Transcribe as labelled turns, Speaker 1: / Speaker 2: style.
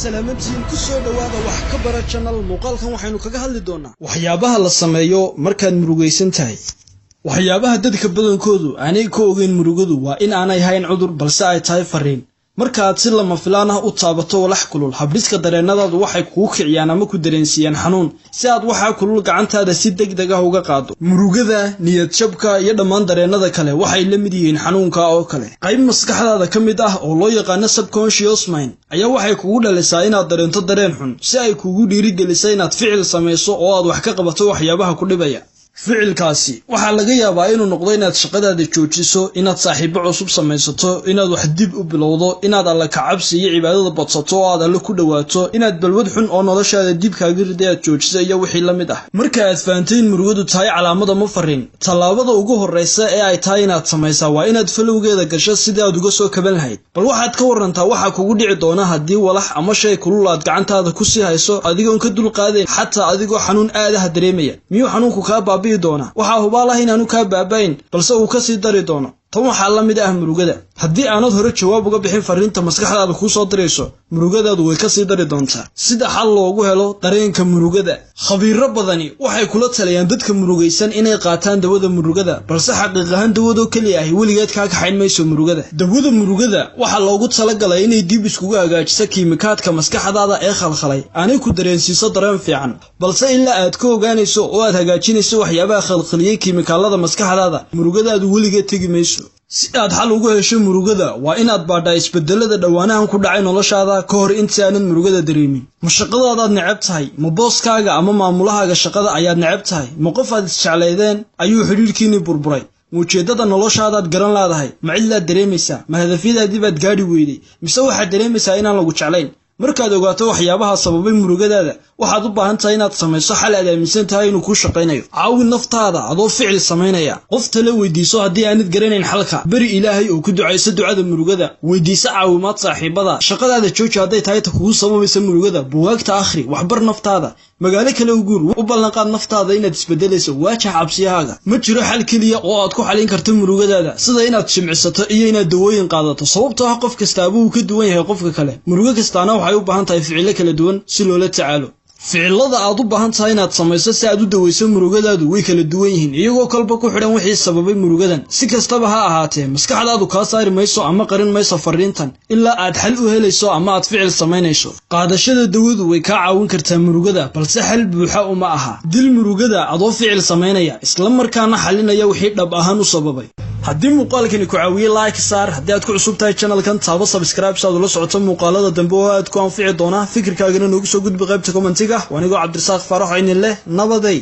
Speaker 1: Salaamantiin, ku soo dhowaada Wax ka Bara Channel. Muuqaalkan waxaynu kaga hadli doonaa waxyaabaha la sameeyo markaad murugaysan tahay. Waxyaabaha dadka badankoodu aanay ka ogeyn murugadu waa in aanay hayn cudur, balse ay tahay fariin. Markaaad si lama filaan ah u taabato walax kulul, habdhiska dareennadaadu waxay kugu kiciyaan ama ku dareensiiyaan xanuun, si aad waxaa kulul gacantaada si deg deg ah uga qaado. Murugada, niyadjabka iyo dhammaan dareennada kale waxay la mid yihiin xanuunka oo kale. Qayb maskaxdaada ka mid ah oo loo yaqaano subconscious mind ayaa waxay kugu dhalisaa inaad dareento dareen xun, si ay kugu dhiirigelisa inaad ficil samayso oo aad wax ka qabato waxyaabaha ku dhibaya. Ficilkaasi waxaa laga yaabaa inuu noqdo inaad shaqadaada joojiso, inaad saaxiibo cusub samaysato, inaad wax dib u bilowdo, inaad Alla kacabsi iyo cibaadada badsato oo aad Alle ku dhowaato, inaad balwad xun oo noloshaada dib kaaga riday aad joojiso, iyo wixii la mid ah. Marka aad fahamtay in murugadu tahay calaamada ma fariin, tallaabada ugu horraysa ee ay tahay inaad samaysaa waa inaad falowgeeda gasho sidii aad uga soo kaban lahayd. Bal waxaad ka warantaa waxaa kugu dhici doona haddii walax ama shay kulul aad gacantaada ku sii hayso adigoon ka dulqaadayn, xataa adigoo xanuun aadaha dareemaya. Miyuu xanuunku kaa baabi'i doona? Waxaa hubaal ah inaanu kaa baaba'in, balse uu ka sii dari doono. Tan waxaa la mid ah murugada. Haddii aanad hore jawaab uga bixin fariinta maskaxdaada kuu soo dirayso, murugadaadu way ka sii dari doontaa. Sida xal loogu helo dareenka murugada: khabiiro badani waxay kula taliyaan dadka murugaysan inay qaataan dawada murugada, balse xaqiiq ahaan dawadoo keliya ahi weligeed kaa kaxayn mayso murugada. Dawada murugada waxaa loogu talagalay inay dib iskugu hagaajiso kiimikaadka maskaxdaada ee khalkhalay, aanay ku dareensiiso dareen fiican, balse ilaa aad ka ogaanayso oo aad hagaajinayso waxyaabaha khalkhaliyey kiimikaalada maskaxdaada, murugadaadu weligeed tegi mayso. Si aad xal ugu hesho murugada, waa inaad baadhaa isbedelada dhowaanahan ku dhacay noloshaada ka hor intii aanad murugada dareemin. Ma shaqadaadaad neceb tahay? Ma booskaaga ama maamulahaaga shaqada ayaad neceb tahay? Ma qof aad isjeclaydeen ayuu xidhiidhkiinnii burburay? Ma ujeeddada noloshaadaad garan leedahay? Ma cidlaad dareemaysaa? Ma hadafyadaadii baad gaadhi weyday? Mise waxaad dareemaysaa inaan lagu jeclayn? Markaad ogaato waxyaabaha sababay murugadaada, waxaad u baahan tahay inaad samayso xal aad aaminsan tahay inuu kuu shaqaynayo. Caawi naftaada adoo ficil samaynaya. Qof tale weydiiso haddii aanad garanayn xalka. Beri Ilaahay oo ku ducayso ducada murugada. Weydiiso caawimaad saaxiibada. Shaqadaada jooji hadday tahay ta kugu sababaysa murugada. Buwaagta akhri, waxbar naftaada, magaalo kale u guur, u ballanqaad naftaada inaad isbedelayso, waajah cabsiyahaaga. Ma jiro xal keliya oo aad ku xalin karto murugadaada, sida inaad jimcisato iyo inaad dawooyin qaadato, sababtoo ah qof kastaaba uu ka duwan yahay qofka kale. Murugo kastaana waxay u baahan tahay ficilo kala duwan si loola tacaalo. Ficilada aad u baahan tahay inaad samayso si aad u daweyso murugadaadu way kala duwan yihiin, iyagoo kolba ku xidhan wixii sababay murugadan. Si kastaba ha ahaatee, maskaxdaadu kaa saari mayso ama qarin mayso fariintan ilaa aad xal u helayso ama aad ficil samaynayso. Qaadashada dawadu way kaa caawin kartaa murugada, balse xal buuxa uma aha. Dil murugada adoo ficil samaynaya, isla markaana xalinaya wixii dhab ahaan u sababay. Haddii muuqaalkani ku caawiyey, like saar. Haddii aad ku cusub tahay channelkan, taabo subscribe si aad ula socoto muuqaalada dambe oo aad ku anfici doona. Fikirkaagana noogu soo gudbi qaybta commentiga. Wanigoo Cabdirasaaq Faarax, inin leh nabaday.